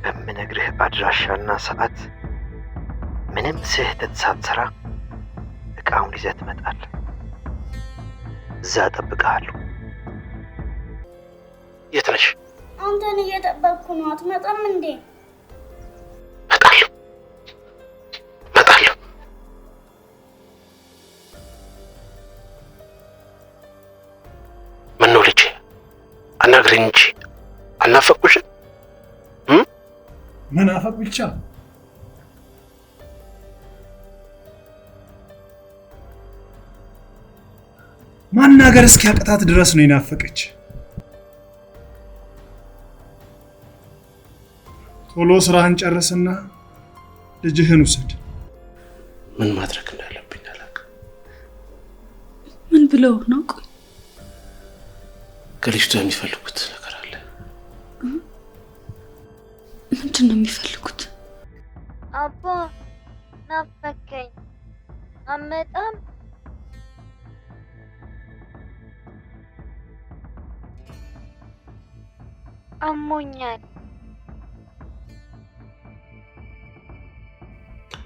በምነግርህ አድራሻና ሰዓት ምንም ስህተት ሳትሰራ እቃውን ይዘህ ትመጣለህ። እዛ እጠብቅሃለሁ። የት ነሽ? አንተን እየጠበቅኩ ነው። አትመጣም እንዴ? እመጣለሁ፣ እመጣለሁ። ምነው ልጄ፣ አናግረኝ እንጂ አልናፈቅኩሽም? መናፈቅ ብቻ። ማናገር እስኪያቅታት ድረስ ነው የናፈቀች። ቶሎ ስራህን ጨርስና ልጅህን ውሰድ። ምን ማድረግ እንዳለብኝ አላውቅም። ምን ብለው ነው? ቆይ ከልጅቷ የሚፈልጉት ነገር አለ። ምንድን ነው የሚፈልጉት? አባ ናፈከኝ። አመጣም? አሞኛል።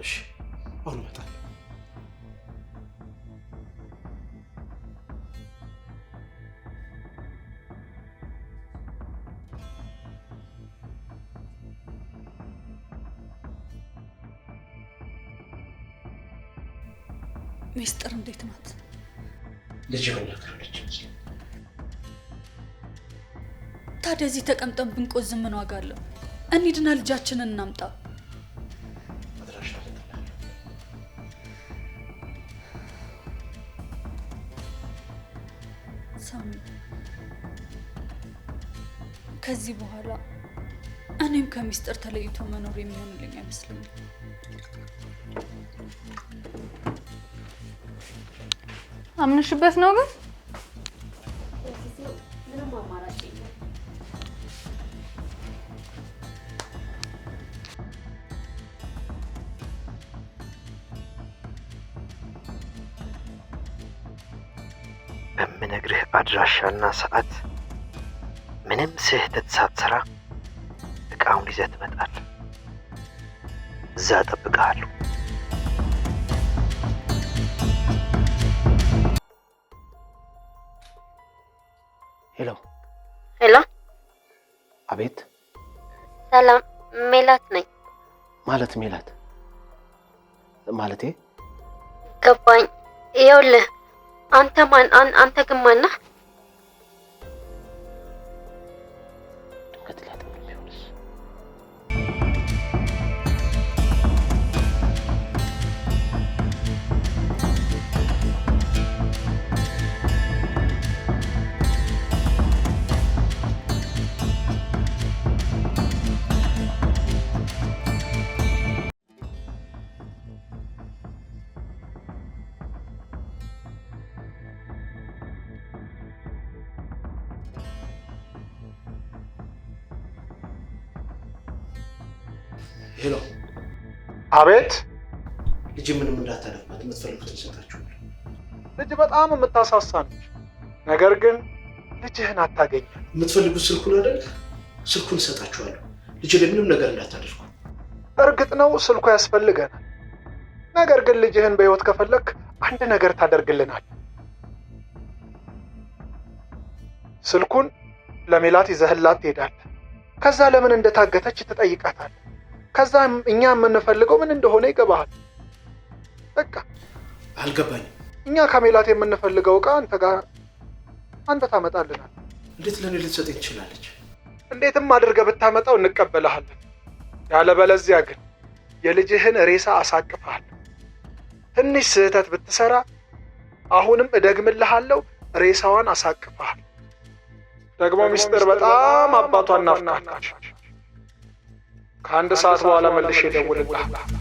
እሺ፣ አሁን እመጣለሁ። ሚስጥር እንዴት ናት? ልጅ መናገራለች። ታዲያ እዚህ ተቀምጠን ብንቆዝም ምን ዋጋ አለው? እንሂድና ልጃችንን እናምጣ። አድራሻ እልክልሃለሁ። ሳሚ፣ ከዚህ በኋላ እኔም ከሚስጥር ተለይቶ መኖር የሚሆንልኝ አይመስለኝም። አምነሽበት ነው ግን? ምንም አማራጭ የለም። በምነግርህ አድራሻና ሰዓት ምንም ስህተት ሳትሰራ እቃውን ይዘህ ትመጣለህ። እዛ እጠብቅሃለሁ። ሄሎ። ሄሎ፣ አቤት። ሰላም፣ ሜላት ነኝ። ማለት ሜላት ማለቴ ገባኝ። ይኸውልህ አንተ ማን አንተ ግን ማን ነህ? ድንገት ሊያጠምድ ቢሆንስ? ሄሎ። አቤት። ልጅ ምንም እንዳታደርጓት፣ የምትፈልጉትን እሰጣችኋለሁ። ልጅ በጣም የምታሳሳ ነች። ነገር ግን ልጅህን አታገኝም። የምትፈልጉት ስልኩን አይደል? ስልኩን እሰጣችኋለሁ። ልጅ ላይ ምንም ነገር እንዳታደርጉ። እርግጥ ነው ስልኩ ያስፈልገናል። ነገር ግን ልጅህን በሕይወት ከፈለክ አንድ ነገር ታደርግልናል። ስልኩን ለሜላት ይዘህላት ትሄዳለህ። ከዛ ለምን እንደታገተች ትጠይቃታለህ። ከዛ እኛ የምንፈልገው ምን እንደሆነ ይገባሃል። በቃ አልገባኝም። እኛ ከሜላት የምንፈልገው ዕቃ አንተ ጋር አንተ ታመጣልናል። እንዴት ለእኔ ልትሰጠኝ ትችላለች? እንዴትም አድርገህ ብታመጣው እንቀበልሃለን። ያለበለዚያ ግን የልጅህን ሬሳ አሳቅፍሃለሁ። ትንሽ ስህተት ብትሰራ አሁንም እደግምልሃለሁ፣ ሬሳዋን አሳቅፍሃለሁ። ደግሞ ሚስጥር በጣም አባቷን ናፍቃለች። ከአንድ ሰዓት በኋላ መልሼ እደውልልሃለሁ።